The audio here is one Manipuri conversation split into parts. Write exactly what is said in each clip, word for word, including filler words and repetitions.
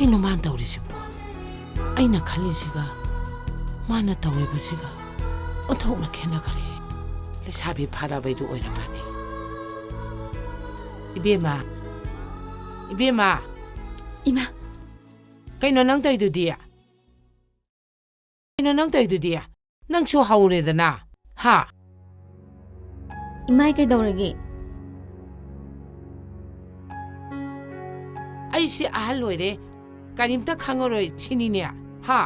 ꯀꯩꯅꯣ ꯃꯥꯅ ꯇꯧꯔꯤꯁꯤꯕꯣ? ꯑꯩꯅ ꯈꯜꯂꯤꯁꯤꯒ ꯃꯥꯅ ꯇꯧꯔꯤꯕꯁꯤꯒ ꯑꯣꯟꯊꯣꯛꯅ ꯈꯦꯠꯅꯈ꯭ꯔꯦ꯫ ꯂꯩꯁꯥꯕꯤ ꯐꯥꯔꯕꯩꯗꯨ ꯑꯣꯏꯔ ꯃꯥꯜꯂꯦ꯫ ꯏꯕꯦꯝꯃ, ꯏꯕꯦꯝꯃ꯫ ꯏꯃꯥ꯫ ꯀꯩꯅꯣ ꯅꯪ ꯇꯧꯔꯤꯗꯨꯗꯤ? ꯀꯩꯅꯣ ꯅꯪ ꯇꯧꯔꯤꯗꯨꯗꯤ? ꯅꯪꯁꯨ ꯍꯧꯔꯦꯗꯅ, ꯍꯥ? ꯏꯃꯥꯏ, ꯀꯩꯗꯧꯔꯒꯦ? ꯑꯩꯁꯦ ꯑꯍꯜ ꯑꯣꯏꯔꯦ, ꯀꯔꯤꯝꯇ ꯈꯪꯉꯔꯣꯏ ꯁꯤꯅꯤꯅꯦ, ꯍꯥ?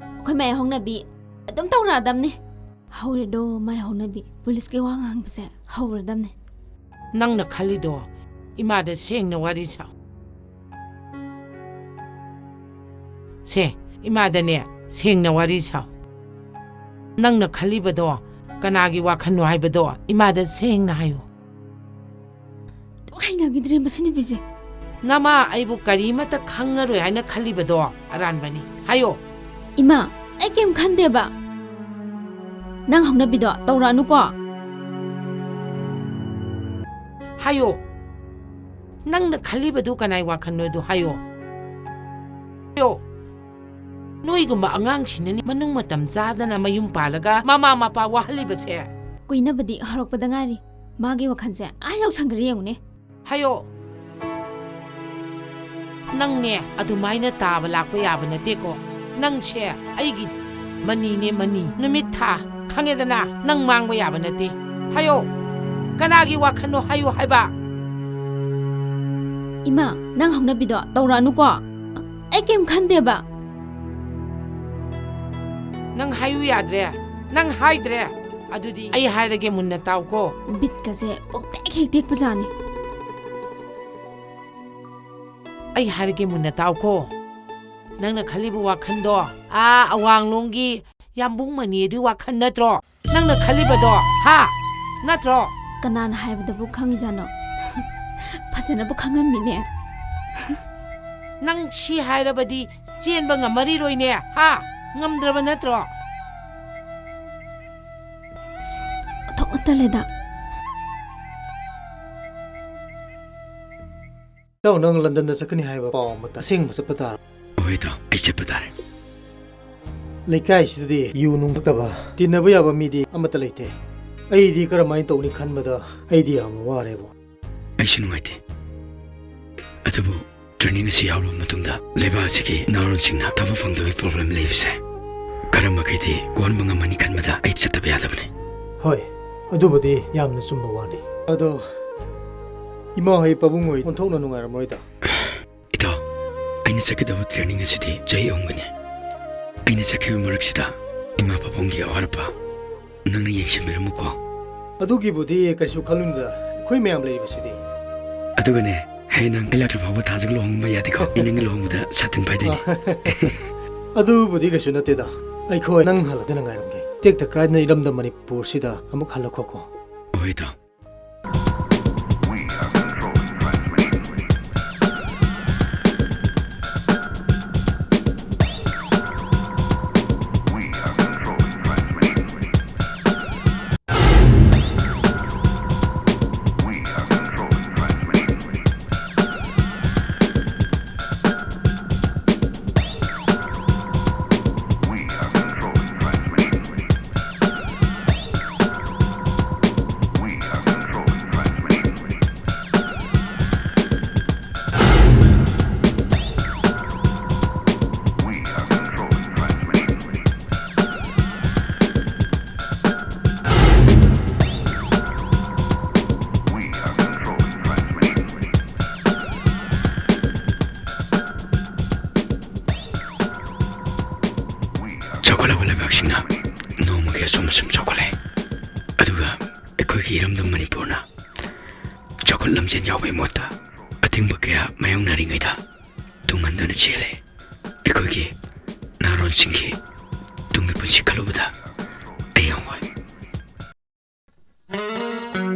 ꯑꯩꯈꯣꯏ ꯃꯥꯏ ꯍꯧꯅꯕꯤ ꯑꯗꯨꯝ ꯇꯧꯔꯛꯑꯗꯝꯅꯤ꯫ ꯍꯧꯔꯦꯗꯣ ꯃꯥꯏ ꯍꯧꯅꯕꯤ, ꯄꯨꯂꯤꯁꯀꯤ ꯋꯥ ꯉꯥꯡꯕꯁꯦ ꯍꯧꯔꯗꯝꯅꯤ꯫ ꯅꯪꯅ ꯈꯜꯂꯤꯗꯣ ꯏꯃꯥꯗ ꯁꯦꯡꯅ ꯋꯥꯔꯤ ꯁꯥꯎ꯫ ꯁꯦ, ꯏꯃꯥꯗꯅꯦ ꯁꯦꯡꯅ ꯋꯥꯔꯤ ꯁꯥꯎ꯫ ꯅꯪꯅ ꯈꯜꯂꯤꯕꯗꯣ ꯀꯅꯥꯒꯤ ꯋꯥꯈꯜꯅꯣ ꯍꯥꯏꯕꯗꯣ ꯏꯃꯥꯗ ꯁꯦꯡꯅ ꯍꯥꯏꯌꯨ꯫ ꯑꯗꯨꯝ ꯍꯩꯅꯈꯤꯗ꯭ꯔꯦ ꯃꯁꯤ ꯅꯨꯄꯤꯁꯦ꯫ ꯅꯃꯥ ꯑꯩꯕꯨ ꯀꯔꯤꯃꯠꯇ ꯈꯪꯉꯔꯣꯏ ꯍꯥꯏꯅ ꯈꯜꯂꯤꯕꯗꯣ ꯑꯔꯥꯟꯕꯅꯤ꯫ ꯍꯥꯏꯌꯣ꯫ ꯏꯃꯥ, ꯑꯩ ꯀꯩꯝ ꯈꯟꯗꯦꯕ꯫ ꯅꯪ ꯍꯧꯅꯕꯤꯗꯣ ꯇꯧꯔꯛꯑꯅꯨꯀꯣ꯫ ꯍꯥꯏꯌꯣ꯫ ꯅꯪꯅ ꯈꯜꯂꯤꯕꯗꯨ ꯀꯅꯥꯏ ꯋꯥꯈꯜꯅꯣꯗꯨ ꯍꯥꯏꯌꯣ꯫ ꯍꯥꯏꯌꯣ꯫ ꯅꯣꯏꯒꯨꯝꯕ ꯑꯉꯥꯡꯁꯤꯡꯅꯅꯤ ꯃꯅꯨꯡ ꯃꯇꯝ ꯆꯥꯗꯅ ꯃꯌꯨꯝ ꯄꯥꯜꯂꯒ ꯃꯃꯥ ꯃꯄꯥ ꯋꯥꯍꯜꯂꯤꯕꯁꯦ꯫ ꯀꯨꯏꯅꯕꯗꯤ ꯍꯧꯔꯛꯄꯗ ꯉꯥꯏꯔꯤ꯫ ꯃꯥꯒꯤ ꯋꯥꯈꯜꯁꯦ ꯑꯥ ꯌꯧꯁꯟꯈ꯭ꯔꯦ ꯌꯦꯡꯉꯨꯅꯦ꯫ ꯍꯥꯏꯌꯣ꯫ ꯅꯪꯅꯦ ꯑꯗꯨꯃꯥꯏꯅ ꯇꯥꯕ ꯂꯥꯛꯄ ꯌꯥꯕ ꯅꯠꯇꯦꯀꯣ꯫ ꯅꯪꯁꯦ ꯑꯩꯒꯤ ꯃꯅꯤꯅꯦ, ꯃꯅꯤ꯫ ꯅꯨꯃꯤꯠ ꯊꯥ ꯈꯪꯉꯦꯗꯅ, ꯅꯪ ꯃꯥꯡꯕ ꯌꯥꯕ ꯅꯠꯇꯦ꯫ ꯍꯥꯏꯌꯣ꯫ ꯀꯅꯥꯒꯤ ꯋꯥꯈꯜꯅꯣ ꯍꯥꯏꯌꯣ ꯍꯥꯏꯕ꯫ ꯏꯃꯥ, ꯅꯪ ꯍꯧꯅꯕꯤꯗꯣ ꯇꯧꯔꯛꯑꯅꯨꯀꯣ꯫ ꯑꯩ ꯀꯩꯝ ꯈꯟꯗꯦꯕ꯫ ꯅꯪ ꯍꯥꯏꯌꯨ ꯌꯥꯗ꯭ꯔꯦ꯫ ꯅꯪ ꯍꯥꯏꯗ꯭ꯔꯦ꯫ ꯑꯗꯨꯗꯤ ꯑꯩ ꯍꯥꯏꯔꯒꯦ ꯃꯨꯟꯅ ꯇꯥꯎꯀꯣ꯫ ꯕꯤꯠꯀꯁꯦ ꯄꯨꯡꯇꯦꯛ ꯍꯦꯛ ꯇꯦꯛꯄꯖꯥꯠꯅꯤ꯫ ꯑꯩ ꯍꯥꯏꯔꯒꯦ ꯃꯨꯟꯅ ꯇꯥꯎꯀꯣ꯫ ꯅꯪꯅ ꯈꯜꯂꯤꯕ ꯋꯥꯈꯜꯗꯣ ꯑꯥ ꯑꯋꯥꯡꯂꯣꯝꯒꯤ ꯌꯥꯝꯕꯨꯡ ꯃꯅꯤ ꯑꯗꯨꯒꯤ ꯋꯥꯈꯜ ꯅꯠꯇ꯭ꯔꯣ? ꯅꯪꯅ ꯈꯜꯂꯤꯕꯗꯣ, ꯍꯥ? ꯅꯠꯇ꯭ꯔꯣ? ꯀꯅꯥꯅ ꯍꯥꯏꯕꯗꯕꯨ ꯈꯪꯉꯤꯖꯥꯠꯅꯣ? ꯐꯖꯅꯕꯨ ꯈꯪꯉꯝꯃꯤꯅꯦ꯫ ꯅꯪ ꯁꯤ ꯍꯥꯏꯔꯕꯗꯤ ꯆꯦꯟꯕ ꯉꯝꯃꯔꯤꯔꯣꯏꯅꯦ, ꯍꯥ? ꯉꯝꯗ꯭ꯔꯕ ꯅꯠꯇ꯭ꯔꯣ? ꯑꯣꯟꯊꯣꯛꯅ ꯇꯜꯂꯦꯗ꯫ ꯏꯇꯥꯎ, ꯅꯪ ꯂꯟꯗꯟꯗ ꯆꯠꯀꯅꯤ ꯍꯥꯏꯕ ꯄꯥꯎ ꯑꯃ ꯇꯥꯏ꯫ ꯑꯁꯦꯡꯕ ꯆꯠꯄ ꯇꯥꯔꯕ? ꯍꯣꯏ ꯏꯇꯥꯎ, ꯑꯩ ꯆꯠꯄ ꯇꯥꯔꯦ꯫ ꯂꯩꯀꯥꯏꯁꯤꯗꯗꯤ ꯌꯨ ꯅꯨꯡ ꯊꯛꯇꯕ, ꯇꯤꯟꯅꯕ ꯌꯥꯕ ꯃꯤꯗꯤ ꯑꯃꯠꯇ ꯂꯩꯇꯦ꯫ ꯑꯩꯗꯤ ꯀꯔꯝꯍꯥꯏꯅ ꯇꯧꯅꯤ ꯈꯟꯕꯗ ꯑꯩꯗꯤ ꯌꯥꯝꯅ ꯋꯥꯔꯦꯕꯣ꯫ ꯑꯩꯁꯨ ꯅꯨꯡꯉꯥꯏꯇꯦ꯫ ꯑꯗꯨꯕꯨ training ꯑꯁꯤ ꯌꯥꯎꯔꯕ ꯃꯇꯨꯡꯗ ꯂꯩꯕꯥꯛ ꯑꯁꯤꯒꯤ ꯅꯍꯥꯔꯣꯜꯁꯤꯡꯅ ꯊꯕꯛ ꯐꯪꯗꯕꯒꯤ problem ꯂꯩꯕꯁꯦ ꯈꯔ ꯃꯈꯩꯗꯤ ꯀꯣꯛꯍꯟꯕ ꯉꯝꯃꯅꯤ ꯈꯟꯕꯗ ꯑꯩ ꯆꯠꯇꯕ ꯌꯥꯗꯕꯅꯤ꯫ ꯍꯣꯏ, ꯑꯗꯨꯕꯨꯗꯤ ꯌꯥꯝꯅ ꯆꯨꯝꯕ ꯋꯥꯅꯤ꯫ ꯑꯗꯣ ꯏꯃꯥ ꯍꯣꯏ, ꯄꯥꯕꯨꯡ ꯍꯣꯏ ꯑꯣꯟꯊꯣꯛꯅ ꯅꯨꯡꯉꯥꯏꯔꯝꯃꯔꯣꯏꯗ꯫ ꯏꯇꯥꯎ, ꯑꯩꯅ ꯆꯠꯀꯗꯕ training ꯑꯁꯤꯗꯤ ꯆꯍꯤ ꯑꯍꯨꯝꯒꯤꯅꯤ꯫ ꯑꯩꯅ ꯆꯠꯈꯤꯕ ꯃꯔꯛꯁꯤꯗ ꯏꯃꯥ ꯄꯥꯕꯨꯡꯒꯤ ꯑꯋꯥꯠ ꯑꯄꯥ ꯅꯪꯅ ꯌꯦꯡꯁꯤꯟꯕꯤꯔꯝꯃꯨꯀꯣ꯫ ꯑꯗꯨꯒꯤꯕꯨꯗꯤ ꯀꯔꯤꯁꯨ ꯈꯜꯂꯨꯅꯨꯗ, ꯑꯩꯈꯣꯏ ꯃꯌꯥꯝ ꯂꯩꯔꯤꯕꯁꯤꯗꯤ꯫ ꯑꯗꯨꯒꯅꯦ, ꯍꯌꯦꯡ ꯅꯪ ꯑꯩ ꯂꯥꯛꯇ꯭ꯔꯤ ꯐꯥꯎꯕ ꯊꯥꯖꯒ ꯂꯨꯍꯣꯡꯕ ꯌꯥꯗꯦꯀꯣ? ꯑꯩ ꯅꯪꯒꯤ ꯂꯨꯍꯣꯡꯕꯗ ꯁꯥꯇꯤꯟ ꯄꯥꯏꯗꯣꯏꯅꯦ꯫ ꯑꯗꯨꯕꯨꯗꯤ ꯀꯩꯁꯨ ꯅꯠꯇꯦꯗ, ꯑꯩꯈꯣꯏ ꯅꯪ ꯍꯜꯂꯛꯇꯅ ꯉꯥꯏꯔꯝꯒꯦ꯫ ꯇꯦꯛꯇ ꯀꯥꯏꯗꯅ ꯏꯔꯝꯗꯝ ꯃꯅꯤꯄꯨꯔꯁꯤꯗ ꯑꯃꯨꯛ ꯍꯜꯂꯛꯈꯣꯀꯣ꯫ ꯍꯣꯏ ꯏꯇꯥꯎ꯫ ꯆꯥꯎꯈꯠꯂꯕ ꯂꯩꯕꯥꯛꯁꯤꯡꯅ ꯅꯣꯡꯃꯒꯤ ꯑꯁꯨꯝ ꯑꯁꯨꯝ ꯆꯥꯎꯈꯠꯂꯦ, ꯑꯗꯨꯒ ꯑꯩꯈꯣꯏꯒꯤ ꯏꯔꯝꯗꯝ ꯃꯅꯤꯄꯨꯔꯅ ꯆꯥꯎꯈꯠ ꯂꯝꯖꯦꯜ ꯌꯥꯎꯕꯒꯤ ꯃꯍꯨꯠꯇ ꯑꯊꯤꯡꯕ ꯀꯌꯥ ꯃꯥꯌꯣꯛꯅꯔꯤꯉꯩꯗ ꯇꯨꯡ ꯍꯟꯗꯨꯅ ꯆꯦꯜꯂꯦ꯫ ꯑꯩꯈꯣꯏꯒꯤ ꯅꯍꯥꯔꯣꯜꯁꯤꯡꯒꯤ ꯇꯨꯡꯒꯤ ꯄꯨꯟꯁꯤ ꯈꯜꯂꯨꯕꯗ ꯑꯩ ꯌꯥꯝ ꯋꯥꯏ꯫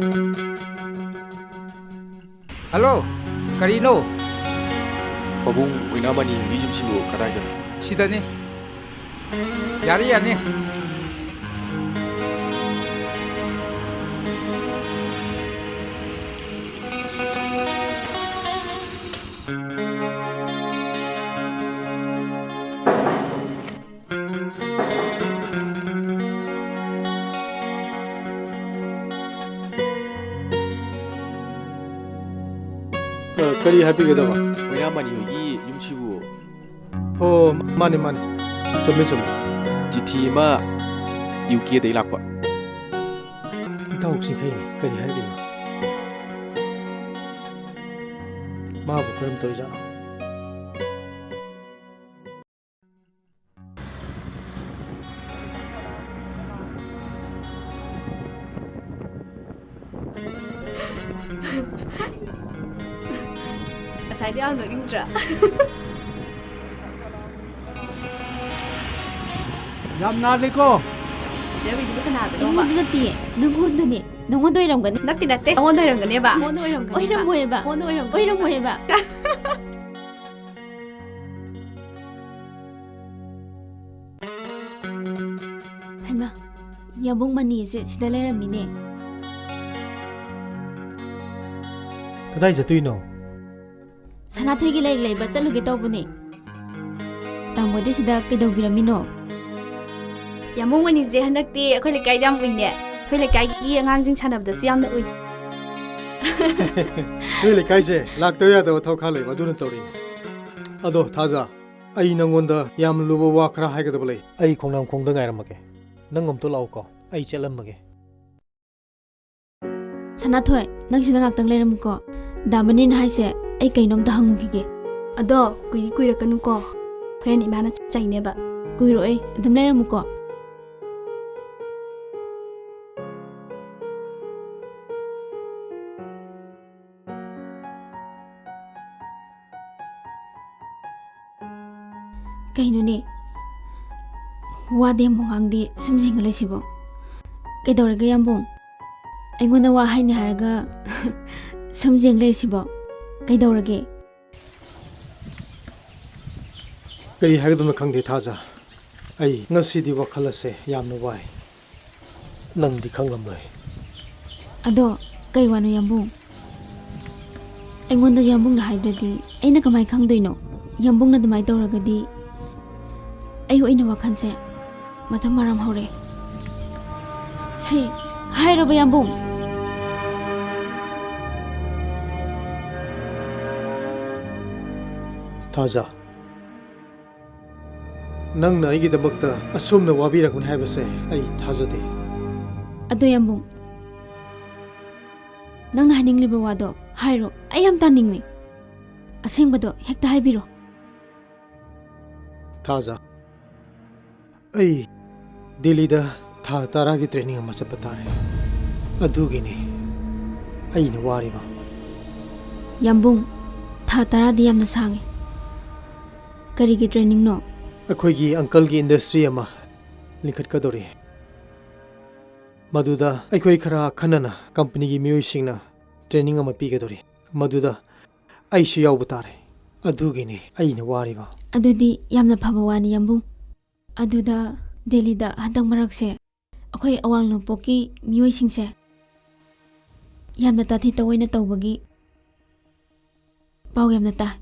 ꯍꯜꯂꯣ, ꯀꯔꯤꯅꯣ? ꯄꯥꯕꯨꯡ ꯑꯣꯏꯅꯥꯃꯅꯤ ꯍꯣꯏꯒꯤ ꯌꯨꯝꯁꯤꯕꯨ ꯀꯗꯥꯏꯗꯅꯣ? ꯁꯤꯗꯅꯤ꯫ ꯌꯥꯔꯦ, ꯌꯥꯅꯤ꯫ ꯀꯔꯤ ꯍꯥꯏꯕꯤꯒꯗꯕ? ꯃꯩꯔꯥꯃꯅꯤ ꯍꯣꯏꯒꯤ ꯌꯨꯝꯁꯤꯕꯨ? ꯑꯣ, ꯃꯥꯅꯤ, ꯃꯥꯅꯤ꯫ ꯆꯨꯝꯃꯤ, ꯆꯨꯝꯃꯤ꯫ ꯆꯤꯊꯤ ꯑꯃ ꯌꯨ ꯀꯦꯗꯒꯤ ꯂꯥꯛꯄ꯫ ꯏꯇꯥꯎ ꯆꯤꯡꯈꯩꯅꯤ, ꯀꯔꯤ ꯍꯥꯏꯔꯤꯕꯅꯣ? ꯃꯥꯕꯨ ꯀꯔꯝ ꯇꯧꯔꯤꯖꯥꯠꯅꯣ? ꯉꯁꯥꯏꯗꯤ ꯌꯥꯝ ꯅꯣꯛꯅꯤꯡꯗ꯭ꯔꯥ? ꯌꯥꯝ ꯅꯥꯜꯂꯤꯀꯣ꯫ ꯔꯕꯤꯗꯨꯕꯨ ꯀꯅꯥꯗꯅꯣꯕ? ꯑꯩꯉꯣꯟꯗ ꯅꯠꯇꯤꯌꯦ, ꯅꯪꯉꯣꯟꯗꯅꯦ꯫ ꯅꯪꯉꯣꯟꯗ ꯑꯣꯏꯔꯝꯒꯅꯤ꯫ ꯅꯠꯇꯦ, ꯅꯠꯇꯦ꯫ ꯅꯪꯉꯣꯟꯗ ꯑꯣꯏꯔꯝꯒꯅꯦꯕ꯫ ꯅꯪꯉꯣꯟꯗ ꯑꯣꯏꯔꯝꯒꯅꯦꯕ꯫ ꯑꯣꯏꯔꯝꯃꯣꯏꯕ꯫ ꯅꯪꯉꯣꯟꯗ ꯑꯣꯏꯔꯝꯒꯅꯦꯕ꯫ ꯑꯣꯏꯔꯝꯃꯣꯏꯕ꯫ ꯍꯩꯃꯥ, ꯌꯥꯝꯕꯨꯡ ꯃꯅꯤꯁꯦ ꯁꯤꯗ ꯂꯩꯔꯝꯃꯤꯅꯦ꯫ ꯀꯗꯥꯏ ꯆꯠꯇꯣꯏꯅꯣ? ꯁꯅꯥꯊꯣꯏꯒꯤ ꯂꯥꯏꯔꯤꯛ ꯂꯩꯕ ꯆꯠꯂꯨꯒꯦ ꯇꯧꯕꯅꯦ꯫ ꯇꯥꯃꯣꯗꯤ ꯁꯤꯗ ꯀꯩꯗꯧꯕꯤꯔꯝꯃꯤꯅꯣ? ꯌꯥꯝꯕꯨꯡ ꯃꯅꯤꯁꯦ ꯍꯟꯗꯛꯇꯤ ꯑꯩꯈꯣꯏ ꯂꯩꯀꯥꯏꯗ ꯌꯥꯝ ꯎꯏꯅꯦ꯫ ꯑꯩꯈꯣꯏ ꯂꯩꯀꯥꯏꯒꯤ ꯑꯉꯥꯡꯁꯤꯡ ꯁꯥꯟꯅꯕꯗꯁꯨ ꯌꯥꯝꯅ ꯎꯏ꯫ ꯅꯣꯏ ꯂꯩꯀꯥꯏꯁꯦ ꯂꯥꯛꯇꯕ ꯌꯥꯗꯕ ꯊꯕꯛ ꯈꯔ ꯂꯩꯕ, ꯑꯗꯨꯅ ꯇꯧꯔꯤꯅꯦ꯫ ꯑꯗꯣ ꯊꯥꯖ, ꯑꯩ ꯅꯪꯉꯣꯟꯗ ꯌꯥꯝ ꯂꯨꯕ ꯋꯥ ꯈꯔ ꯍꯥꯏꯒꯗꯕ ꯂꯩ꯫ ꯑꯩ ꯈꯣꯡꯅꯥꯡꯈꯣꯡꯗ ꯉꯥꯏꯔꯝꯃꯒꯦ꯫ ꯅꯪ ꯑꯝꯇ ꯂꯥꯛꯎꯀꯣ, ꯑꯩ ꯆꯠꯂꯝꯃꯒꯦ꯫ ꯁꯅꯥꯊꯣꯏ, ꯅꯪ ꯁꯤꯗ ꯉꯥꯛꯇꯪ ꯂꯩꯔꯝꯃꯨꯀꯣ꯫ ꯗꯥ ꯃꯅꯤꯅ ꯍꯥꯏꯁꯦ ꯑꯩ ꯀꯩꯅꯣꯝꯇ ꯍꯪꯉꯨꯈꯤꯒꯦ꯫ ꯑꯗꯣ ꯀꯨꯏꯗꯤ ꯀꯨꯏꯔꯛꯀꯅꯨꯀꯣ, ꯍꯣꯔꯦꯟ ꯏꯃꯥꯅ ꯆꯩꯅꯦꯕ꯫ ꯀꯨꯏꯔꯣꯏ, ꯑꯗꯨꯝ ꯂꯩꯔꯝꯃꯨꯀꯣ꯫ ꯀꯩꯅꯣꯅꯦ? ꯋꯥꯗꯤ ꯑꯃꯨꯛ ꯉꯥꯡꯗꯦ, ꯁꯨꯝ ꯌꯦꯡꯉ ꯂꯩꯁꯤꯕꯣ? ꯀꯩꯗꯧꯔꯒꯦ, ꯌꯥꯝꯕꯨꯡ? ꯑꯩꯉꯣꯟꯗ ꯋꯥ ꯍꯥꯏꯅꯤ ꯍꯥꯏꯔꯒ ꯁꯨꯝ ꯌꯦꯡ ꯂꯩꯔꯤꯁꯤꯕꯣ? ꯀꯩꯗꯧꯔꯒꯦ? ꯀꯔꯤ ꯍꯥꯏꯒꯗꯕꯅꯣ ꯈꯪꯗꯦ, ꯊꯥꯖ꯫ ꯑꯩ ꯉꯁꯤꯗꯤ ꯋꯥꯈꯜ ꯑꯁꯦ ꯌꯥꯝꯅ ꯋꯥꯏ꯫ ꯅꯪꯗꯤ ꯈꯪꯂꯝꯂꯣꯏ꯫ ꯑꯗꯣ ꯀꯩ ꯋꯥꯅꯣ, ꯌꯥꯝꯕꯨꯡ? ꯑꯩꯉꯣꯟꯗ ꯌꯥꯝꯕꯨꯡꯅ ꯍꯥꯏꯗ꯭ꯔꯗꯤ ꯑꯩꯅ ꯀꯃꯥꯏ ꯈꯪꯗꯣꯏꯅꯣ? ꯌꯥꯝꯕꯨꯡꯅ ꯑꯗꯨꯃꯥꯏ ꯇꯧꯔꯒꯗꯤ ꯑꯩ ꯑꯣꯏꯅ ꯋꯥꯈꯜꯁꯦ ꯃꯊꯨꯝ ꯃꯔꯥꯝ ꯍꯧꯔꯦ꯫ ꯁꯤ ꯍꯥꯏꯔꯕ, ꯌꯥꯝꯕꯨꯡ? ꯊꯥꯖ, ꯅꯪꯅ ꯑꯩꯒꯤꯗꯃꯛꯇ ꯑꯁꯨꯝꯅ ꯋꯥꯕꯤꯔꯛꯀꯅꯤ ꯍꯥꯏꯕꯁꯦ ꯑꯩ ꯊꯥꯖꯗꯦ꯫ ꯑꯗꯣ ꯌꯥꯝꯕꯨꯡ, ꯅꯪꯅ ꯍꯥꯏꯅꯤꯡꯂꯤꯕ ꯋꯥꯗꯣ ꯍꯥꯏꯔꯣ, ꯑꯩ ꯌꯥꯝ ꯇꯥꯅꯤꯡꯂꯤ꯫ ꯑꯁꯦꯡꯕꯗꯣ ꯍꯦꯛꯇ ꯍꯥꯏꯕꯤꯔꯣ꯫ ꯊꯥꯖ, ꯑꯩ ꯗꯦꯜꯂꯤꯗ ꯊꯥ ꯇꯔꯥꯒꯤ training ꯑꯃ ꯆꯠꯄ ꯇꯥꯔꯦ꯫ ꯑꯗꯨꯒꯤꯅꯤ ꯑꯩꯅ ꯋꯥꯔꯤꯕ꯫ ꯌꯥꯝꯕꯨꯡ, ꯊꯥ ꯇꯔꯥꯗꯤ ꯌꯥꯝꯅ ꯁꯥꯡꯉꯤ꯫ ꯀꯔꯤꯒꯤ trainingꯅꯣ? ꯑꯩꯈꯣꯏꯒꯤ uncleꯒꯤ industry ꯑꯃ ꯂꯤꯡꯈꯠꯀꯗꯧꯔꯤ꯫ ꯃꯗꯨꯗ ꯑꯩꯈꯣꯏ ꯈꯔ ꯑꯈꯟꯅꯅ companyꯒꯤ ꯃꯤꯑꯣꯏꯁꯤꯡꯅ training ꯑꯃ ꯄꯤꯒꯗꯧꯔꯤ꯫ ꯃꯗꯨꯗ ꯑꯩꯁꯨ ꯌꯥꯎꯕ ꯇꯥꯔꯦ꯫ ꯑꯗꯨꯒꯤꯅꯤ ꯑꯩꯅ ꯋꯥꯔꯤꯕ꯫ ꯑꯗꯨꯗꯤ ꯌꯥꯝꯅ ꯐꯕ ꯋꯥꯅꯤ, ꯌꯥꯝꯕꯨꯡ꯫ ꯑꯗꯨꯗ ꯗꯦꯜꯂꯤꯗ ꯍꯟꯗꯛ ꯃꯔꯛꯁꯦ ꯑꯩꯈꯣꯏ ꯑꯋꯥꯡ ꯅꯣꯡꯄꯣꯛꯀꯤ ꯃꯤꯑꯣꯏꯁꯤꯡꯁꯦ ꯌꯥꯝꯅ ꯇꯥꯊꯤ ꯇꯧꯑꯣꯏꯅ ꯇꯧꯕꯒꯤ ꯄꯥꯎ ꯌꯥꯝꯅ ꯇꯥꯏ꯫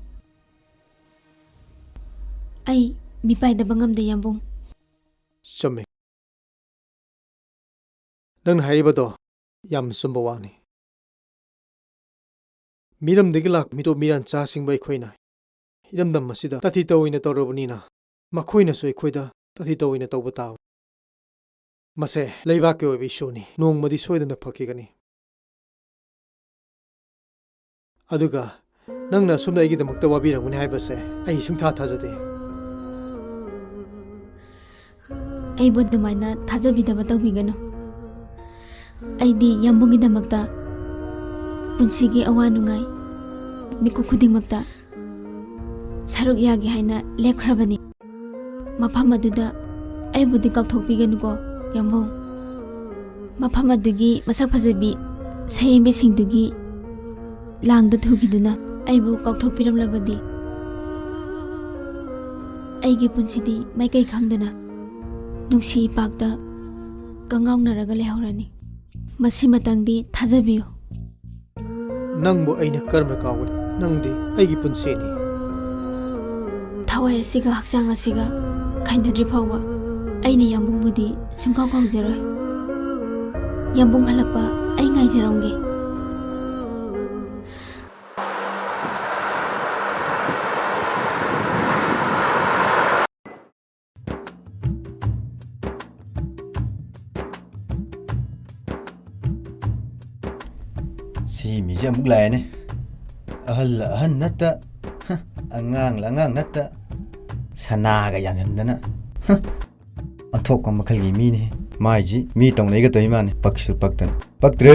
ꯑꯩ ꯃꯤꯄꯥꯏꯗꯕ ꯉꯝꯗꯦ, ꯌꯥꯝꯕꯨꯡ꯫ ꯆꯨꯝꯃꯤ꯫ ꯅꯪꯅ ꯍꯥꯏꯔꯤꯕꯗꯣ ꯌꯥꯝ ꯆꯨꯝꯕ ꯋꯥꯅꯤ꯫ ꯃꯤꯔꯝꯗꯒꯤ ꯂꯥꯛꯄ ꯃꯤꯇꯣꯞ ꯃꯤꯔꯥꯟꯆꯥꯁꯤꯡꯕꯨ ꯑꯩꯈꯣꯏꯅ ꯏꯔꯝꯗꯝ ꯑꯁꯤꯗ ꯇꯥꯊꯤ ꯇꯧꯑꯣꯏꯅ ꯇꯧꯔꯕꯅꯤꯅ, ꯃꯈꯣꯏꯅꯁꯨ ꯑꯩꯈꯣꯏꯗ ꯇꯥꯊꯤ ꯇꯧꯑꯣꯏꯅ ꯇꯧꯕ ꯇꯥꯕ꯫ ꯃꯁꯦ ꯂꯩꯕꯥꯛꯀꯤ ꯑꯣꯏꯕ issueꯅꯤ, ꯅꯣꯡꯃꯗꯤ ꯁꯣꯏꯗꯅ ꯐꯈꯤꯒꯅꯤ꯫ ꯑꯗꯨꯒ ꯅꯪꯅ ꯑꯁꯨꯝꯅ ꯑꯩꯒꯤꯗꯃꯛꯇ ꯋꯥꯕꯤꯔꯝꯒꯅꯤ ꯍꯥꯏꯕꯁꯦ ꯑꯩ ꯁꯨꯡꯊꯥ ꯊꯥꯖꯗꯦ꯫ ꯑꯩꯕꯨ ꯑꯗꯨꯃꯥꯏꯅ ꯊꯥꯖꯕꯤꯗꯕ ꯇꯧꯕꯤꯒꯅꯨ꯫ ꯑꯩꯗꯤ ꯌꯥꯝꯕꯨꯡꯒꯤꯗꯃꯛꯇ ꯄꯨꯟꯁꯤꯒꯤ ꯑꯋꯥ ꯅꯨꯡꯉꯥꯏ, ꯃꯤꯀꯨꯞ ꯈꯨꯗꯤꯡꯃꯛꯇ ꯁꯔꯨꯛ ꯌꯥꯒꯦ ꯍꯥꯏꯅ ꯂꯦꯞꯈ꯭ꯔꯕꯅꯤ꯫ ꯃꯐꯝ ꯑꯗꯨꯗ ꯑꯩꯕꯨꯗꯤ ꯀꯥꯎꯊꯣꯛꯄꯤꯒꯅꯨꯀꯣ, ꯌꯥꯝꯕꯨꯡ꯫ ꯃꯐꯝ ꯑꯗꯨꯒꯤ ꯃꯁꯛ ꯐꯖꯕꯤ ꯁꯌꯦꯡꯕꯤꯁꯤꯡꯗꯨꯒꯤ ꯂꯥꯡꯗ ꯊꯨꯈꯤꯗꯨꯅ ꯑꯩꯕꯨ ꯀꯥꯎꯊꯣꯛꯄꯤꯔꯝꯂꯕꯗꯤ ꯑꯩꯒꯤ ꯄꯨꯟꯁꯤꯗꯤ ꯃꯥꯏꯀꯩ ꯈꯪꯗꯅ ꯅꯨꯡꯁꯤ ꯏꯄꯥꯛꯇ ꯀꯉꯥꯎꯅꯔꯒ ꯂꯩꯍꯧꯔꯅꯤ꯫ ꯃꯁꯤꯃꯇꯪꯗꯤ ꯊꯥꯖꯕꯤꯌꯨ꯫ ꯅꯪꯕꯨ ꯑꯩꯅ ꯀꯔꯝꯅ ꯀꯥꯎꯒꯅꯤ? ꯅꯪꯗꯤ ꯑꯩꯒꯤ ꯄꯨꯟꯁꯤꯅꯤ꯫ ꯊꯋꯥꯏ ꯑꯁꯤꯒ ꯍꯛꯆꯥꯡ ꯑꯁꯤꯒ ꯈꯥꯏꯅꯗ꯭ꯔꯤ ꯐꯥꯎꯕ ꯑꯩꯅ ꯌꯥꯝꯕꯨꯡꯕꯨꯗꯤ ꯁꯨꯡꯀꯥꯎ ꯀꯥꯎꯖꯔꯣꯏ꯫ ꯌꯥꯝꯕꯨꯡ ꯍꯜꯂꯛꯄ ꯑꯩ ꯉꯥꯏꯖꯔꯝꯒꯦ꯫ ꯁꯤ ꯑꯃꯨꯛ ꯂꯥꯛꯑꯦꯅꯦ꯫ ꯑꯍꯜ ꯑꯍꯟ ꯅꯠꯇ, ꯍ, ꯑꯉꯥꯡ ꯑꯉꯥꯡ ꯅꯠꯇ, ꯁꯅꯥꯒ ꯌꯥꯟꯁꯤꯟꯗꯅ, ꯍ, ꯑꯣꯟꯊꯣꯛꯄ ꯃꯈꯜꯒꯤ ꯃꯤꯅꯤ꯫ ꯃꯥꯏꯁꯤ ꯃꯤ ꯇꯧꯅꯩꯒ ꯇꯧꯏ ꯃꯥꯅꯤ, ꯄꯛꯁꯨ ꯄꯛꯇꯅ꯫ ꯄꯛꯇ꯭ꯔꯦ꯫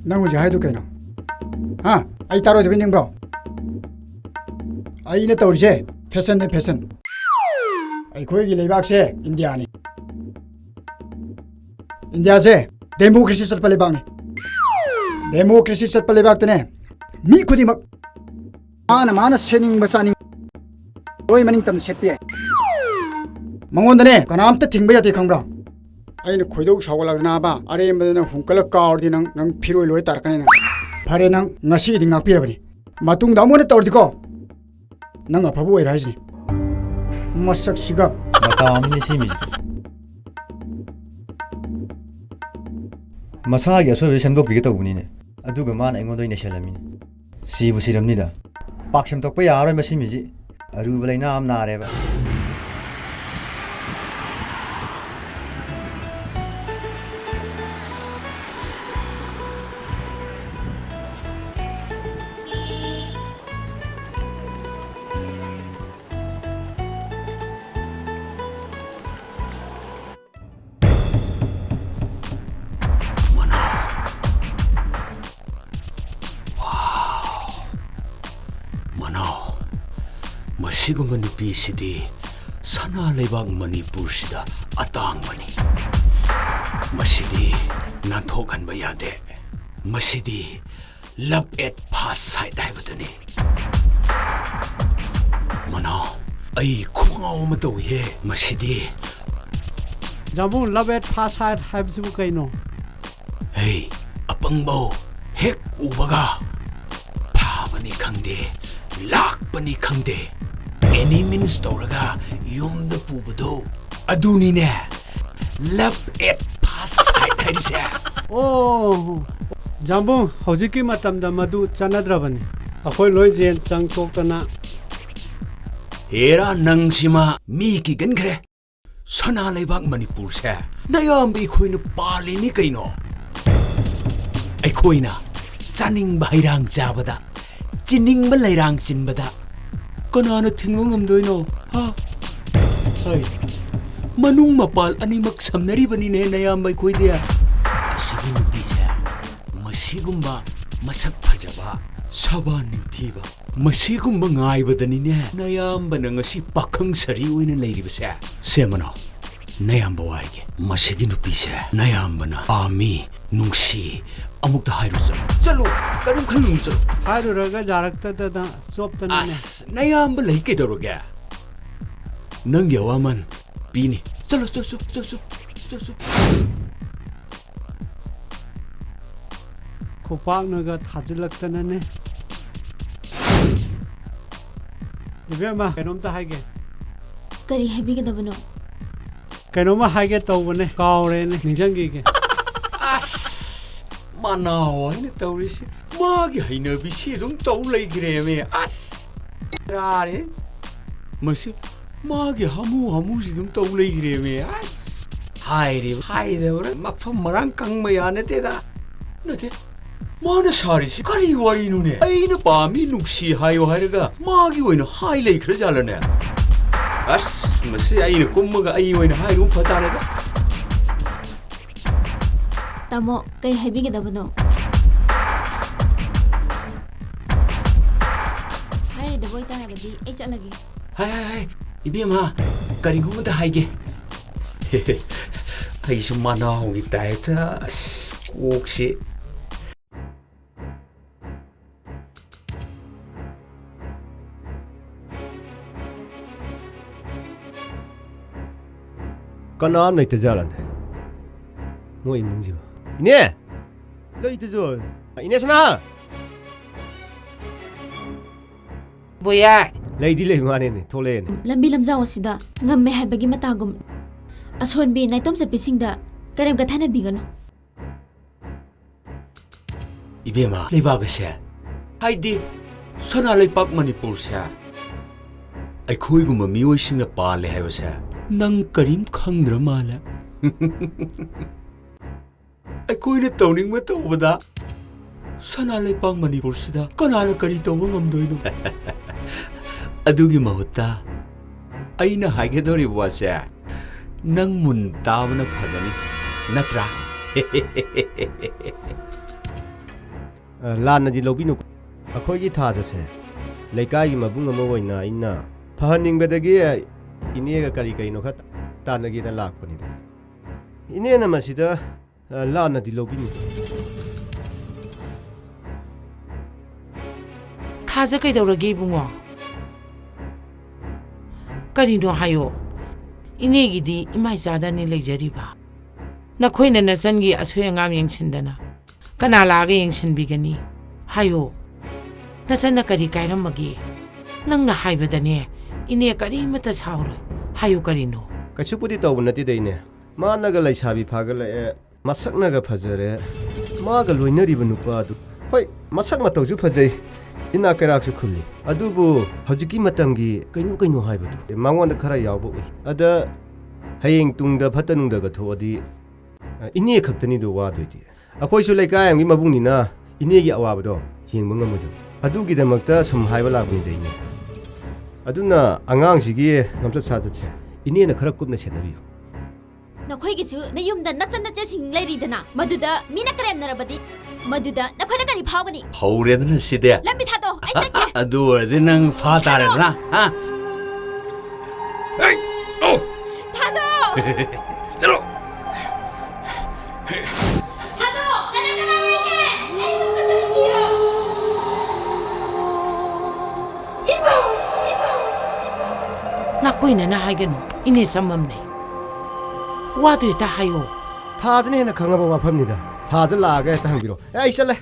ꯅꯪ ꯍꯧꯖꯤꯛ ꯍꯥꯏꯗꯨ ꯀꯩꯅꯣ? ꯍꯥ? ꯑꯩ ꯇꯥꯔꯣꯏꯗꯕ ꯅꯤꯡꯕ꯭ꯔꯣ? ꯑꯩꯅ ꯇꯧꯔꯤꯁꯦ ꯐꯦꯁꯟꯅꯦ, ꯐꯦꯁꯟ꯫ ꯑꯩꯈꯣꯏꯒꯤ ꯂꯩꯕꯥꯛꯁꯦ ꯏꯟꯗꯤꯌꯥꯅꯤ꯫ ꯏꯟꯗꯤꯌꯥꯁꯦ ꯗꯦꯃꯣꯀ꯭ꯔꯦꯁꯤ ꯆꯠꯄ ꯂꯩꯕꯥꯛꯅꯤ꯫ ꯗꯦꯃꯣꯀ꯭ꯔꯦꯁꯤ ꯆꯠꯄ ꯂꯩꯕꯥꯛꯇꯅꯦ, ꯃꯤ ꯈꯨꯗꯤꯡꯃꯛ ꯃꯥꯅ ꯃꯥꯅ ꯁꯦꯠꯅꯤꯡꯕ ꯆꯥꯅꯤꯡ ꯂꯣꯏ ꯃꯅꯤꯡ ꯇꯝꯅ ꯁꯦꯠꯄ ꯌꯥꯏ꯫ ꯃꯉꯣꯟꯗꯅꯦ ꯀꯅꯥꯝꯇ ꯊꯤꯡꯕ ꯌꯥꯗꯦ, ꯈꯪꯕ꯭ꯔꯥ? ꯑꯩꯅ ꯈꯣꯏꯗꯧ ꯁꯥꯎꯒꯠꯂꯛꯇꯅꯕ, ꯑꯔꯦꯝꯕꯗ ꯅꯪ ꯍꯨꯝꯀꯠꯂ ꯀꯥꯎꯔꯗꯤ ꯅꯪ, ꯅꯪ ꯐꯤꯔꯣꯏ ꯂꯣꯏ ꯇꯥꯔꯛꯀꯅꯤ ꯅꯪ꯫ ꯐꯔꯦ, ꯅꯪ ꯉꯁꯤꯒꯤꯗꯤ ꯉꯥꯛꯄꯤꯔꯕꯅꯤ꯫ ꯃꯇꯨꯡꯗ ꯑꯃꯨꯛ ꯍꯟꯅ ꯇꯧꯔꯗꯤꯀꯣ, ꯅꯪ ꯑꯐꯕ ꯑꯣꯏꯔꯣꯏ ꯍꯥꯏꯁꯤꯅꯤ꯫ ꯃꯁꯛꯁꯤꯒ꯫ ꯃꯇꯥ ꯑꯃꯅꯤ ꯁꯦꯝꯃꯤꯁꯦ꯫ ꯃꯁꯥꯒꯤ ꯑꯁꯣꯏꯕ ꯁꯦꯝꯗꯣꯛꯄꯤꯒꯦ ꯇꯧꯕꯅꯤꯅꯦ, ꯑꯗꯨꯒ ꯃꯥꯅ ꯑꯩꯉꯣꯟꯗ ꯑꯣꯏꯅ ꯅꯩꯁꯜꯂꯝꯃꯤꯅꯦ꯫ ꯁꯤꯕꯨ ꯁꯤꯔꯝꯅꯤꯗ꯫ ꯄꯥꯛ ꯁꯦꯝꯗꯣꯛꯄ ꯌꯥꯔꯔꯣꯏ ꯃꯁꯤ ꯃꯤꯁꯤ꯫ ꯑꯔꯨꯕ ꯂꯩꯅꯥ ꯑꯃ ꯅꯥꯔꯦꯕ꯫ ꯃꯅꯥꯎ꯫ ꯋꯥꯎ꯫ ꯃꯅꯥꯎ, ꯃꯁꯤꯒꯨꯝꯕ ꯅꯨꯄꯤꯁꯤꯗꯤ ꯁꯅꯥ ꯂꯩꯕꯥꯛ ꯃꯅꯤꯄꯨꯔꯁꯤꯗ ꯑꯇꯥꯡꯕꯅꯤ꯫ ꯃꯁꯤꯗꯤ ꯅꯥꯟꯊꯣꯛꯍꯟꯕ ꯌꯥꯗꯦ꯫ ꯃꯁꯤꯗꯤ love at first sight ꯍꯥꯏꯕꯗꯨꯅꯤ꯫ ꯃꯅꯥꯎ, ꯑꯩ ꯈꯨꯉꯥꯎ ꯑꯃ ꯇꯧꯏꯍꯦ ꯃꯁꯤꯗꯤ꯫ Jammu, love at first sight ꯍꯥꯏꯕꯁꯤꯕꯨ ꯀꯩꯅꯣ? ꯍꯦ, ꯑꯄꯪꯕꯧ ꯍꯦꯛ ꯎꯕꯒ ꯐꯥꯕꯅꯤ ꯈꯪꯗꯦ, ꯂꯥꯛꯄꯅꯤ ꯈꯪꯗꯦ, any means ꯇꯧꯔꯒ ꯌꯨꯝꯗ ꯄꯨꯕꯗꯣ, ꯑꯗꯨꯅꯤꯅꯦ love at first sight ꯍꯥꯏꯔꯤꯁꯦ꯫ ꯑꯣ, ꯖꯥꯝꯕꯨꯡ, ꯍꯧꯖꯤꯛꯀꯤ ꯃꯇꯝꯗ ꯃꯗꯨ ꯆꯠꯅꯗ꯭ꯔꯕꯅꯤ꯫ ꯑꯩꯈꯣꯏ ꯂꯣꯏ ꯖꯦꯟ ꯆꯪ ꯊꯣꯛꯇꯅ ꯑꯦꯔꯥ, ꯅꯪꯁꯤꯃ ꯃꯤ ꯀꯤꯒꯟꯈ꯭ꯔꯦ꯫ ꯁꯅꯥ ꯂꯩꯕꯥꯛ ꯃꯅꯤꯄꯨꯔꯁꯦ ꯅꯌꯥꯝꯕ ꯑꯩꯈꯣꯏꯅ ꯄꯥꯜꯂꯤꯅꯤ ꯀꯩꯅꯣ꯫ ꯑꯩꯈꯣꯏꯅ ꯆꯥꯅꯤꯡꯕ ꯍꯩꯔꯥꯡ ꯆꯥꯕꯗ, ꯆꯤꯅꯤꯡꯕ ꯂꯩꯔꯥꯡ ꯆꯤꯟꯕꯗ ꯀꯅꯥꯅ ꯊꯤꯡꯕ ꯉꯝꯗꯣꯏꯅꯣ? ꯍꯥ? ꯍꯩ, ꯃꯅꯨꯡ ꯃꯄꯥꯜ ꯑꯅꯤꯃꯛ ꯁꯝꯅꯔꯤꯕꯅꯤꯅꯦ ꯅꯌꯥꯝꯕ ꯑꯩꯈꯣꯏꯗꯤ꯫ ꯑꯁꯤꯒꯤ ꯅꯨꯄꯤꯁꯦ ꯃꯁꯤꯒꯨꯝꯕ ꯃꯁꯛ ꯐꯖꯕ, ꯁꯕꯥꯟ ꯅꯤꯡꯊꯤꯕ, ꯃꯁꯤꯒꯨꯝꯕ ꯉꯥꯏꯕꯗꯅꯤꯅꯦ ꯅꯌꯥꯝꯕꯅ ꯉꯁꯤ ꯄꯥꯈꯪ ꯁꯥꯔꯤ ꯑꯣꯏꯅ ꯂꯩꯔꯤꯕꯁꯦ꯫ ꯁꯦ ꯃꯅꯥꯎ, ꯅꯌꯥꯝꯕ ꯋꯥ ꯍꯥꯏꯒꯦ꯫ ꯃꯁꯤꯒꯤ ꯅꯨꯄꯤꯁꯦ ꯅꯌꯥꯝꯕꯅ ꯄꯥꯝꯃꯤ, ꯅꯨꯡꯁꯤ, ꯑꯃꯨꯛꯇ ꯍꯥꯏꯔꯨ ꯆꯠꯂꯨ꯫ ꯆꯠꯂꯨ, ꯀꯔꯤꯝ ꯈꯜꯂꯨꯅꯨ, ꯆꯠꯂꯨ꯫ ꯍꯥꯏꯔꯨꯔꯒ ꯌꯥꯔꯛꯇꯗꯅ ꯆꯣꯞꯇꯅꯅꯦ꯫ ꯑꯁ, ꯅꯌꯥꯝꯕ ꯂꯩ ꯀꯩꯗꯧꯔꯒꯦ? ꯅꯪꯒꯤ ꯑꯋꯥꯃꯟ ꯄꯤꯅꯤ꯫ ꯆꯠꯂꯨ, ꯆꯠꯁꯨ, ꯆꯠꯁꯨ, ꯆꯠꯁꯨ꯫ ꯈꯨꯄꯥꯛꯅꯒ ꯊꯥꯖꯤꯜꯂꯛꯇꯅꯅꯦ꯫ ꯏꯕꯦꯝꯃ, ꯀꯩꯅꯣꯝꯇ ꯍꯥꯏꯒꯦ꯫ ꯀꯔꯤ ꯍꯥꯏꯕꯤꯒꯗꯕꯅꯣ? ꯀꯩꯅꯣꯝꯃ ꯍꯥꯏꯒꯦ ꯇꯧꯕꯅꯦ, ꯀꯥꯎꯔꯦꯅꯦ, ꯅꯤꯡꯁꯤꯡꯈꯤꯒꯦ꯫ ꯑꯁ, ꯃꯅꯥꯎ ꯍꯥꯏꯅ ꯇꯧꯔꯤꯁꯤ, ꯃꯥꯒꯤ ꯍꯩꯅꯕꯤꯁꯤ ꯑꯗꯨꯝ ꯇꯧ ꯂꯩꯈ꯭ꯔꯦꯃꯦ꯫ ꯑꯁ, ꯌꯥꯔꯦ꯫ ꯃꯁꯤ ꯃꯥꯒꯤ ꯍꯥꯃꯨ ꯍꯥꯃꯨꯁꯤ ꯑꯗꯨꯝ ꯇꯧ ꯂꯩꯈ꯭ꯔꯦꯃꯦ꯫ ꯑꯁ, ꯍꯥꯏꯔꯤꯕ ꯍꯥꯏꯗꯕ꯭ꯔꯥ, ꯃꯐꯝ ꯃꯔꯥꯡ ꯈꯪꯕ ꯌꯥ ꯅꯠꯇꯦꯗ꯫ ꯅꯠꯇꯦ, ꯃꯥꯅ ꯁꯥꯔꯤꯁꯤ ꯀꯔꯤ ꯋꯥꯔꯤꯅꯣꯅꯦ? ꯑꯩꯅ ꯄꯥꯝꯃꯤ ꯅꯨꯡꯁꯤ ꯍꯥꯏꯌꯣ ꯍꯥꯏꯔꯒ ꯃꯥꯒꯤ ꯑꯣꯏꯅ ꯍꯥꯏ ꯂꯩꯈ꯭ꯔꯖꯥꯠꯂꯅꯦ? ꯑꯁ, ꯃꯁꯤ ꯑꯩꯅ ꯀꯨꯝꯃꯒ ꯑꯩ ꯑꯣꯏꯅ ꯍꯥꯏꯔꯨ ꯐ ꯇꯥꯔꯦꯗ꯫ ꯇꯥꯃꯣ, ꯀꯩ ꯍꯥꯏꯕꯤꯒꯗꯕꯅꯣ? ꯍꯥꯏꯔꯣꯏꯗꯕ ꯑꯣꯏꯇꯥꯔꯒꯗꯤ ꯑꯩ ꯆꯠꯂꯒꯦ꯫ ꯍꯥꯏ, ꯍꯥꯏ, ꯍꯥꯏ, ꯏꯕꯦꯝꯃ, ꯀꯔꯤꯒꯨꯝꯕꯗ ꯍꯥꯏꯒꯦ꯫ ꯑꯩꯁꯨ ꯃꯅꯥꯎꯒꯤ ꯇꯥꯏꯞꯇ, ꯑꯁ, ꯀꯣꯛꯁꯤ꯫ ꯀꯅꯥꯝ ꯂꯩꯇꯖꯥꯠꯂꯅꯦ ꯃꯣꯏ ꯏꯃꯨꯡꯁꯤꯕꯨ? ꯏꯅꯦ! ꯂꯩꯇꯖꯥꯠꯂ? ꯏꯅꯦ ꯁꯅꯥ! ꯕꯣꯌꯥ! ꯂꯩꯗꯤ ꯂꯩ ꯃꯥꯅꯦꯅꯦ, ꯊꯣꯛꯂꯛꯑꯦꯅꯦ꯫ ꯂꯝꯕꯤ ꯂꯝꯖꯥꯎ ꯑꯁꯤꯗ ꯉꯝꯃꯦ ꯍꯥꯏꯕꯒꯤ ꯃꯇꯥꯒꯨꯝ ꯑꯁꯣꯟꯕꯤ ꯅꯥꯏꯇꯣꯝ ꯆꯠꯄꯤꯁꯤꯡꯗ ꯀꯔꯦꯝ ꯀꯊꯥꯅꯕꯤꯒꯅꯨ꯫ ꯏꯕꯦꯝꯃ, ꯂꯩꯕꯥꯛ ꯑꯁꯦ, ꯍꯥꯏꯗꯤ ꯁꯅꯥ ꯂꯩꯄꯥꯛ ꯃꯅꯤꯄꯨꯔꯁꯦ ꯑꯩꯈꯣꯏꯒꯨꯝꯕ ꯃꯤꯑꯣꯏꯁꯤꯡꯅ ꯄꯥꯜꯂꯦ ꯍꯥꯏꯕꯁꯦ ꯅꯪ ꯀꯔꯤꯝ ꯈꯪꯗ꯭ꯔ ꯃꯥꯜꯂꯦ꯫ ꯑꯩꯈꯣꯏꯅ ꯇꯧꯅꯤꯡꯕ ꯇꯧꯕꯗ ꯁꯅꯥ ꯂꯩꯄꯥꯛ ꯃꯅꯤꯄꯨꯔꯁꯤꯗ ꯀꯅꯥꯅ ꯀꯔꯤ ꯇꯧꯕ ꯉꯝꯗꯣꯏꯅꯣ? ꯑꯗꯨꯒꯤ ꯃꯍꯨꯠꯇ ꯑꯩꯅ ꯍꯥꯏꯒꯗꯧꯔꯤꯕ ꯋꯥꯁꯦ ꯅꯪ ꯃꯨꯟ ꯇꯥꯕꯅ ꯐꯒꯅꯤ, ꯅꯠꯇ꯭ꯔꯥ? ꯑ, ꯂꯥꯟꯅꯗꯤ ꯂꯧꯕꯤꯅꯨ꯫ ꯑꯩꯈꯣꯏꯒꯤ ꯊꯥꯖꯁꯦ ꯂꯩꯀꯥꯏꯒꯤ ꯃꯕꯨꯡ ꯑꯃ ꯑꯣꯏꯅ ꯑꯩꯅ ꯐꯍꯟꯅꯤꯡꯕꯗꯒꯤ ꯏꯅꯦꯒ ꯀꯔꯤ ꯀꯔꯤꯅꯣ ꯈꯔ ꯇꯥꯟꯅꯒꯦꯅ ꯂꯥꯛꯄꯅꯤꯗ꯫ ꯏꯅꯦꯅ ꯃꯁꯤꯗ, ꯑ, ꯂꯥꯟꯅꯗꯤ ꯂꯧꯕꯤꯅꯨ꯫ ꯊꯥꯖ ꯀꯩꯗꯧꯔꯒꯦ ꯏꯕꯨꯡꯉꯣ? ꯀꯔꯤꯅꯣ ꯍꯥꯏꯌꯣ꯫ ꯏꯅꯦꯒꯤꯗꯤ ꯏꯃꯥ ꯏꯆꯥꯗꯅꯤ ꯂꯩꯖꯔꯤꯕ꯫ ꯅꯈꯣꯏꯅ ꯅꯆꯟꯒꯤ ꯑꯁꯣꯏ ꯑꯉꯥꯝ ꯌꯦꯡꯁꯤꯟꯗꯅ ꯀꯅꯥ ꯂꯥꯛꯑꯒ ꯌꯦꯡꯁꯤꯟꯕꯤꯒꯅꯤ? ꯍꯥꯏꯌꯣ꯫ ꯅꯆꯟꯅ ꯀꯔꯤ ꯀꯥꯏꯔꯝꯃꯒꯦ? ꯅꯪꯅ ꯍꯥꯏꯕꯗꯅꯦ ꯏꯅꯦ ꯀꯔꯤꯃꯠꯇ ꯁꯥꯎꯔꯣꯏ꯫ ꯍꯥꯏꯌꯨ ꯀꯔꯤꯅꯣ? ꯀꯩꯁꯨꯕꯨꯗꯤ ꯇꯧꯕ ꯅꯠꯇꯦꯗ ꯏꯅꯦ꯫ ꯃꯥꯅꯒ ꯂꯩꯁꯥꯕꯤ ꯐꯥꯒꯠꯂꯛꯑꯦ, ꯃꯁꯛꯅꯒ ꯐꯖꯔꯦ, ꯃꯥꯒ ꯂꯣꯏꯅꯔꯤꯕ ꯅꯨꯄꯥꯗꯨ, ꯍꯣꯏ, ꯃꯁꯛ ꯃꯇꯧꯁꯨ ꯐꯖꯩ, ꯏꯅꯥꯛ ꯀꯩꯔꯥꯛꯁꯨ ꯈꯨꯜꯂꯤ, ꯑꯗꯨꯕꯨ ꯍꯧꯖꯤꯛꯀꯤ ꯃꯇꯝꯒꯤ ꯀꯩꯅꯣ ꯀꯩꯅꯣ ꯍꯥꯏꯕꯗꯨ ꯃꯉꯣꯟꯗ ꯈꯔ ꯌꯥꯎꯕ ꯎꯏ꯫ ꯑꯗ ꯍꯌꯦꯡ ꯇꯨꯡꯗ ꯐꯠꯇ ꯅꯨꯡꯗꯒ ꯊꯣꯛꯑꯗꯤ, ꯑ, ꯏꯅꯦ ꯈꯛꯇꯅꯤꯗꯣ ꯋꯥꯗꯣꯏꯗꯤ꯫ ꯑꯩꯈꯣꯏꯁꯨ ꯂꯩꯀꯥꯏ ꯑꯃꯒꯤ ꯃꯕꯨꯡꯅꯤꯅ ꯏꯅꯦꯒꯤ ꯑꯋꯥꯕꯗꯣ ꯌꯦꯡꯕ ꯉꯝꯃꯣꯏꯗꯕ꯫ ꯑꯗꯨꯒꯤꯗꯃꯛꯇ ꯁꯨꯝ ꯍꯥꯏꯕ ꯂꯥꯛꯄꯅꯤꯗ ꯏꯅꯦ꯫ ꯑꯗꯨꯅ ꯑꯉꯥꯡꯁꯤꯒꯤ ꯂꯝꯆꯠ ꯁꯥꯖꯠꯁꯦ ꯏꯅꯦꯅ ꯈꯔ ꯀꯨꯞꯅ ꯁꯦꯟꯅꯕꯤꯌꯨ꯫ ꯅꯈꯣꯏꯒꯤꯁꯨ ꯅꯌꯨꯝꯗ ꯅꯆꯟ ꯅꯆꯦꯁꯤꯡ ꯂꯩꯔꯤꯗꯅ, ꯃꯗꯨꯗ ꯃꯤꯅ ꯀꯔꯦꯝꯅꯔꯕꯗꯤ, ꯃꯗꯨꯗ ꯅꯈꯣꯏꯅ ꯀꯔꯤ ꯐꯥꯎꯒꯅꯤ? ꯍꯧꯔꯦꯗꯅ ꯁꯤꯗꯤ꯫ ꯂꯝꯕꯤ ꯊꯥꯗꯣ, ꯑꯩ ꯆꯠꯀꯦ꯫ ꯑꯗꯨ ꯑꯣꯏꯔꯗꯤ ꯅꯪ ꯐꯥ ꯇꯥꯔꯦꯗꯅ, ꯍꯥ? ꯍꯦ! ꯑꯣ! ꯊꯥꯗꯣ! ꯆꯠꯂꯣ! ꯊꯥꯗꯣ! ꯀꯅꯥ ꯀꯅꯥ ꯂꯩꯒꯦ? ꯑꯩ ꯌꯨꯝꯗ ꯂꯩꯇꯤꯌꯦ꯫ ꯅꯥꯀꯣꯏꯅꯅ ꯍꯥꯏꯒꯅꯨ, ꯏꯅꯦ ꯆꯝꯃꯝꯅꯦ꯫ ꯋꯥꯗꯨ ꯍꯦꯛꯇ ꯍꯥꯏꯌꯣ꯫ ꯊꯥꯖꯅ ꯍꯦꯟꯅ ꯈꯪꯉꯕ ꯋꯥꯐꯝꯅꯤꯗ꯫ ꯊꯥꯖ ꯂꯥꯛꯑꯒ ꯍꯦꯛꯇ ꯍꯪꯕꯤꯔꯣ꯫ ꯑꯦ, ꯑꯩ ꯆꯠꯂꯦ꯫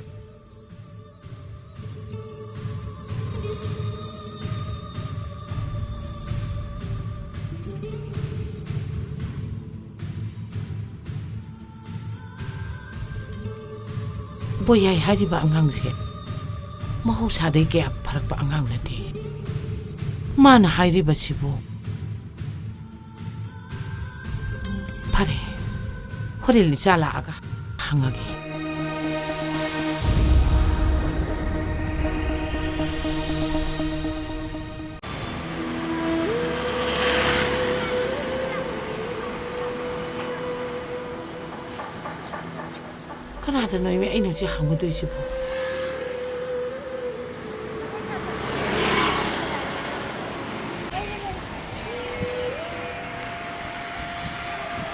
ꯕꯣꯌꯥꯏ ꯍꯥꯏꯔꯤꯕ ꯑꯉꯥꯡꯁꯦ ꯃꯍꯧꯁꯥꯗꯒꯤ ꯀꯌꯥ ꯐꯔꯛꯄ ꯑꯉꯥꯡ ꯅꯠꯇꯦ꯫ ꯃꯥꯅ ꯍꯥꯏꯔꯤꯕꯁꯤꯕꯨ? ꯐꯔꯦ, ꯍꯣꯔꯦꯟ ꯏꯆꯥ ꯂꯥꯛꯑꯒ ꯍꯪꯉꯒꯦ꯫ ꯀꯅꯥꯗꯅꯣ ꯏꯃꯦ ꯑꯩꯅ ꯍꯧꯖꯤꯛ ꯍꯪꯒꯗꯣꯏꯁꯤꯕꯨ?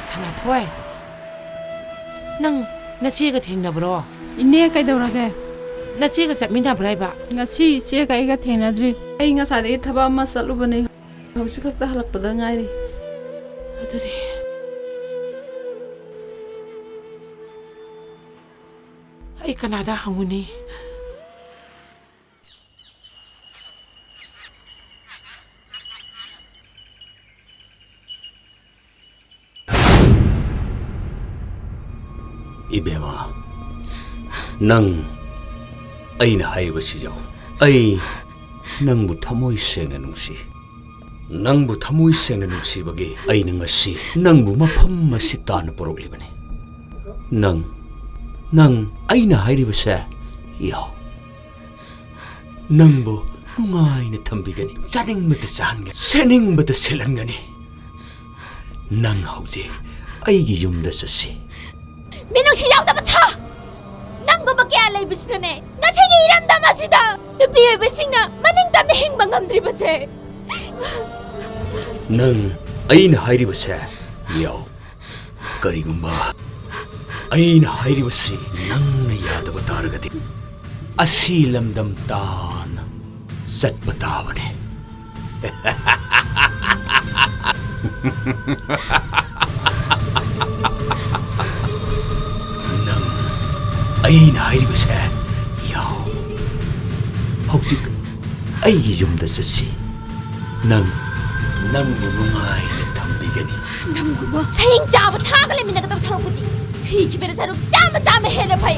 ꯁꯅꯥꯊꯣꯏ, ꯅꯪ ꯅꯆꯦꯒ ꯊꯦꯡꯅꯕ꯭ꯔꯣ? ꯏꯅꯦ, ꯀꯩꯗꯧꯔꯒꯦ? ꯅꯆꯦꯒ ꯆꯠꯃꯤꯟꯅꯕ꯭ꯔꯥ ꯍꯥꯏꯕ? ꯉꯁꯤ ꯏꯆꯦꯒ ꯑꯩꯒ ꯊꯦꯡꯅꯗ꯭ꯔꯤ꯫ ꯑꯩ ꯉꯁꯥꯏꯗꯒꯤ ꯊꯕꯛ ꯑꯃ ꯆꯠꯂꯨꯕꯅꯦ꯫ ꯍꯧꯖꯤꯛ ꯈꯛꯇ ꯍꯜꯂꯛꯄꯗ ꯉꯥꯏꯔꯤ꯫ ꯑꯗꯨꯗꯤ ꯑꯩ ꯀꯅꯥꯗ ꯍꯪꯉꯨꯅꯤ? ꯏꯕꯦꯝꯃ, ꯅꯪ ꯑꯩꯅ ꯍꯥꯏꯔꯤꯕꯁꯤ ꯌꯥꯎ꯫ ꯑꯩ ꯅꯪꯕꯨ ꯊꯃꯣꯏ ꯁꯦꯡꯅ ꯅꯨꯡꯁꯤ꯫ ꯅꯪꯕꯨ ꯊꯃꯣꯏ ꯁꯦꯡꯅ ꯅꯨꯡꯁꯤꯕꯒꯤ ꯑꯩꯅ ꯉꯁꯤ ꯅꯪꯕꯨ ꯃꯐꯝ ꯑꯁꯤ ꯇꯥꯟꯅ ꯄꯨꯔꯛꯂꯤꯕꯅꯤ꯫ ꯅꯪ, ꯅꯪ ꯑꯩꯅ ꯍꯥꯏꯔꯤꯕꯁꯦ ꯌꯥꯎ꯫ ꯅꯪꯕꯨ ꯅꯨꯡꯉꯥꯏꯅ ꯊꯝꯕꯤꯒꯅꯤ꯫ ꯆꯥꯅꯤꯡꯕꯗ ꯆꯥꯍꯟꯒꯅꯤ, ꯁꯦꯠꯅꯤꯡꯕꯗ ꯁꯦꯠꯍꯟꯒꯅꯤ꯫ ꯅꯪ ꯍꯧꯖꯤꯛ ꯑꯩꯒꯤ ꯌꯨꯝꯗ ꯆꯠꯁꯤ꯫ ꯃꯤꯅꯨꯡꯁꯤ ꯌꯥꯎꯗꯕ ꯁꯥ! ꯅꯪꯒꯨꯝꯕ ꯀꯌꯥ ꯂꯩꯕꯁꯤꯅꯅꯦ ꯉꯁꯤꯒꯤ ꯏꯔꯝꯗꯝ ꯑꯁꯤꯗ ꯅꯨꯄꯤ ꯑꯣꯏꯕꯁꯤꯡꯅ ꯃꯅꯤꯡ ꯇꯝꯅ ꯍꯤꯡꯕ ꯉꯝꯗ꯭ꯔꯤꯕꯁꯦ꯫ ꯅꯪ ꯑꯩꯅ ꯍꯥꯏꯔꯤꯕꯁꯦ ꯌꯥꯎ꯫ ꯀꯔꯤꯒꯨꯝꯕ ꯑꯩꯅ ꯍꯥꯏꯔꯤꯕꯁꯤ ꯅꯪꯅ ꯌꯥꯗꯕ ꯇꯥꯔꯒꯗꯤ, ꯑꯁꯤ ꯂꯝꯗꯝ ꯇꯥꯅ ꯆꯠꯄ ꯇꯥꯕꯅꯤ꯫ ꯅꯪ ꯑꯩꯅ ꯍꯥꯏꯔꯤꯕꯁꯦ ꯌꯥꯎ꯫ ꯍꯧꯖꯤꯛ ꯑꯩꯒꯤ ꯌꯨꯝꯗ ꯆꯠꯁꯤ꯫ ꯅꯪ, ꯅꯪꯕꯨ ꯅꯨꯡꯉꯥꯏꯅ ꯊꯝꯕꯤꯒꯅꯤ꯫ ꯅꯪꯒꯨꯝꯕ ꯁꯌꯦꯡ ꯆꯥꯕ ꯁꯥꯒ ꯂꯩꯃꯤꯟꯅꯒꯗꯕ ꯁꯔꯨꯛꯄꯨꯗꯤ ꯁꯤꯈꯤꯕꯅ ꯁꯔꯨꯛ ꯆꯥꯝꯃ ꯆꯥꯝꯃ ꯍꯦꯟꯅ ꯐꯩ꯫